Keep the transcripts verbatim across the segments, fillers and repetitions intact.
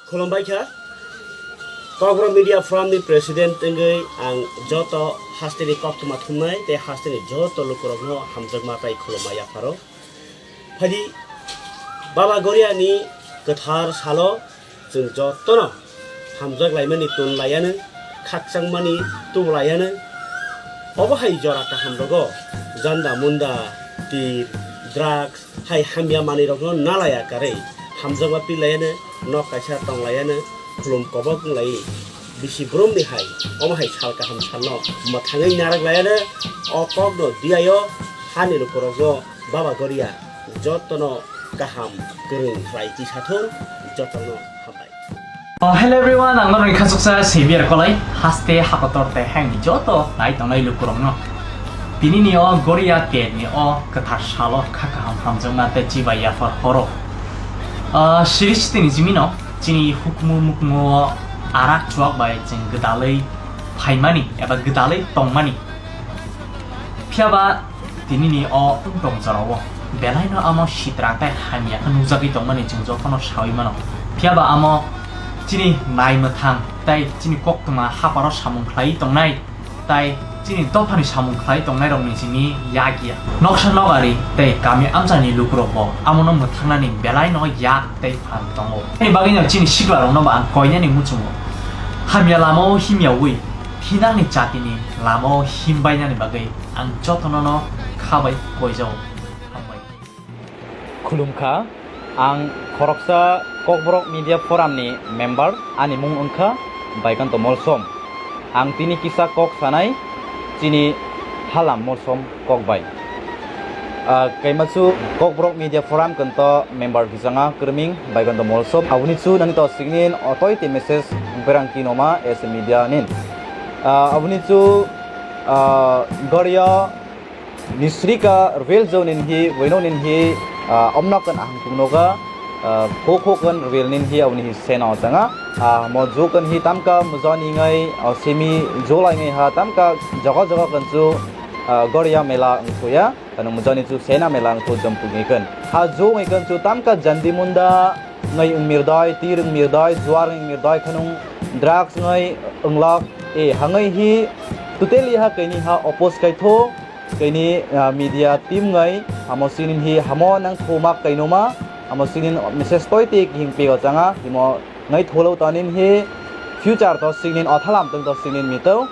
Khulumbai kha. Kokborok Media Forum ni President wngwi ang joto hasteni koktwma thumnai tei hasteni joto lukurokno hamjakma tei khulumma yapharo. Phaidi Baba Goria ni kwthar salo chwng jotono hamjak laimani tun laiano, khakchangmani tubu laiano. Obo hai jora kaham rogo janda munda, tir, drugs, hai hamya manwi rokno nalaya karwi hamjakma pi laiano, nok kaisa tong laiano, khulum kobok wng lai. Bisi brumni hai, omo hai sal kaham salno mwthangwi narak laiano, o kokno diyaio hani lukurokno Baba Goria jotono kaham kwrwng khlai tisa thung, jotono hambai. Oh, hello everyone, ang norokni khachuksa Xavier Kolai, haste hakotor tei hayungni joto nai tongnai lukurokno. Tinini o Goria terni o kwthar salo kha kaham hamjakma tei chibai yaphar horo. Ah, siri sitini jimino chini hukmu mukmu o arak chuak bai chwng gwdalwi phaimani eba gwdalwi tongmani. Phiyaba tinini o wngtong jorao belaino amo sitra tei hamya khe nukjagwi tongmani chwng jotono saui mano. Phiyaba amo chini naimwthang tei chini koktwma haparo samung khlaiwi tongnai, tei chini dophani samung khlai tongnairokni simi yak ya. Noksa nokari tei kami amchaini lukurokbo amono mwthangnani belaino yak tei phan tongo. Aboni bagwino chini siklaroknobo ang koinani muchungo. Hamya lamao himyaui thinangni chatini lamao himbainani bagwi ang jotonono khabai koijao. Hambai. Khulumkha, ang khoroksa Kokborok Media Forum ni member, ani mung wngkha Baikanto Molsom. Ang tini kisa kok sanai chini halam Molsom kok bai. Ah, kaimachu Kokborok Media Forum kanto member hisanga kwrwming Baikanto Molsom. Aboni chu nani to signin otoi te message berang kinoma as a media nin. Ah, aboni chu, ah, Goria Nisrika rwel jo nin hi, weno nin hi, ah, omna kan ahang tung noga, ah, kho kho kan rwel nin hi, aboni hi sena o changa. Ah, mo jo kan hi tamka mujani ngai, ah, semi jo lai ngai ha, tamka jaga jaga kan chu, ah, Goria mela wngkhuya, kanu mujani chu sena mela wngkhu jom tung ngai kan. Ha jo ngai kan chu tamka jandi munda ngai wng mirdai, tir wng mirdai, juar wng mirdai, khanung drugs ngai wng lak, e, hangai hi totally ha kaini ha oppose kai tho. Kaini, ah, media team ngai amo sinin hi hamo nang thumak kainoma, amo sinin message toi te kihing pego changa, himo ngai tholo tanin hi future to sinin othalam tong to sinin mito.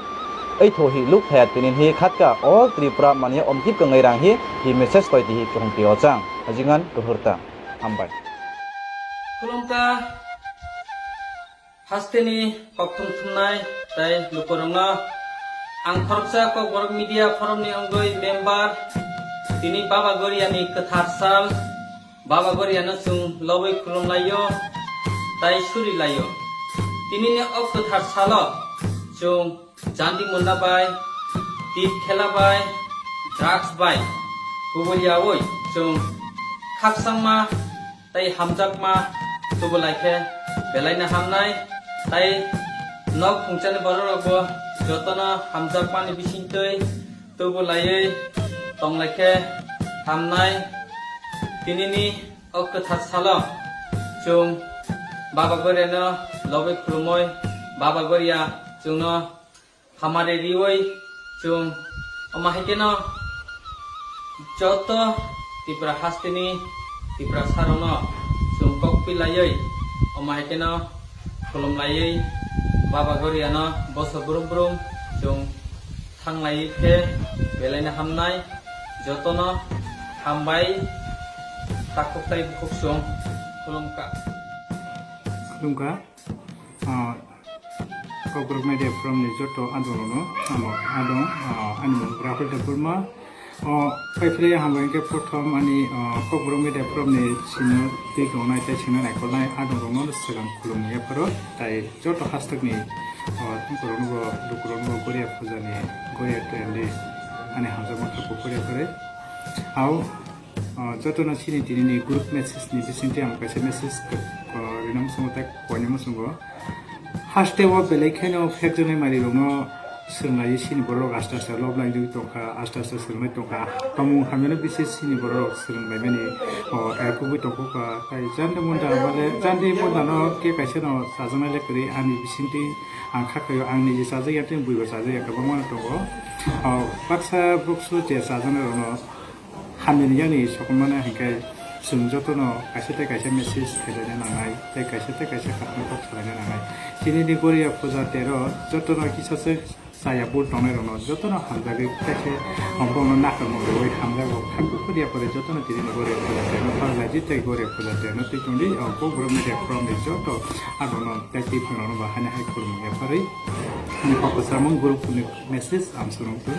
Ei tho hi luk thayat tinin hi khatka all Tripura mania omkip ka ngai rang hi, hi message toi te hi kuhung pego chang. Ajingan kuhurta. Hambai. Khulumkha. Hasteni kokthum thumnai tei lukurokno ang khoroksa Kokborok Media Forum ni wngwi member, tini Baba Goria ni kwthar sal, Baba Goria no chwng lobwi khulum laio tei suri laio. Tinini o kwthar salo chwng jandi munda bai, tit khela bai, drugs bai kubul yaui chwng khakchangma tei hamjakma tubu lai khe belaino hamnai, tei nok phungchani bororokbo jotono hamjakmani bisingtwi tubu laiwi tong lai khe hamnai. Tinini o kwthar salo chwng Baba Goriano lobwi khulumwi Baba Goria chwngno hamari riwi chwng omo hai kheno joto Tripura hasteni Tiprasarokno chwng kok pi laiwi omo hai kheno khulum laiwi Baba Goriano boso brum brum chwng thang laiwi khe belaino hamnai, jotono hambai takhuk tei bukhuk chwng khulumkha. Khulumkha. Ah, Kokborok Media Forum ni joto adongrokno, amo adong, ah, ani mung Rahul Debbarma. O, paiphlai hambai hwnkhe prothom ani, ah, Kokborok Media Forum ni sino twi tongnai tei sino naikolnai adongrokno swkang khulumwi yapharo. Tai joto hasteni, ah, tongkorokno bo, lukurokno bo Goria puja ni, Goria trend ni ani hamjakma khapu Goria kwrwi. Au, ah, jotono chini tini ni group message ni bisingtwi ang kaisa message, ah, rina muchungo tei koina muchungo. Haste o belai kheno phekjaknai manwi rokno Swrwnglai sini borok aste aste lob lai dui tongkha, aste aste swrwngnai tongkha. Tongmung hamyano bisi sini borok swrwnglaimani, o, eh, kubui tongkha. Tai chandi munda male, chandi munda no ke kaisa no chajaknai le kwrwi ani bisingtwi ang kha khaio, ang niji chajak ya tei buibo chajak ya kwbangma no tongo. O, baksa buksu je chajaknai rokno hamyani yani sokomana hinkhe chwng jotono kaisa tei kaisa message khailai nangnai, tei kaisa tei kaisa khatma kok salaina nangnai. Chini ni Goria puja tero jotono kisa se chaya bul tongnai rokno jotono hamjagwi kaisa ompongno nakarmung rwui hamjago. Khakuk khodiya pore jotono tini ni Goria puja tero phalai di tei Goria puja tero twi tongdi. O kok borok media forum ni joto adokno tei twi phalno ba haino hai khulumung yapharwi ani kok samung group ni message ang swrwng twi.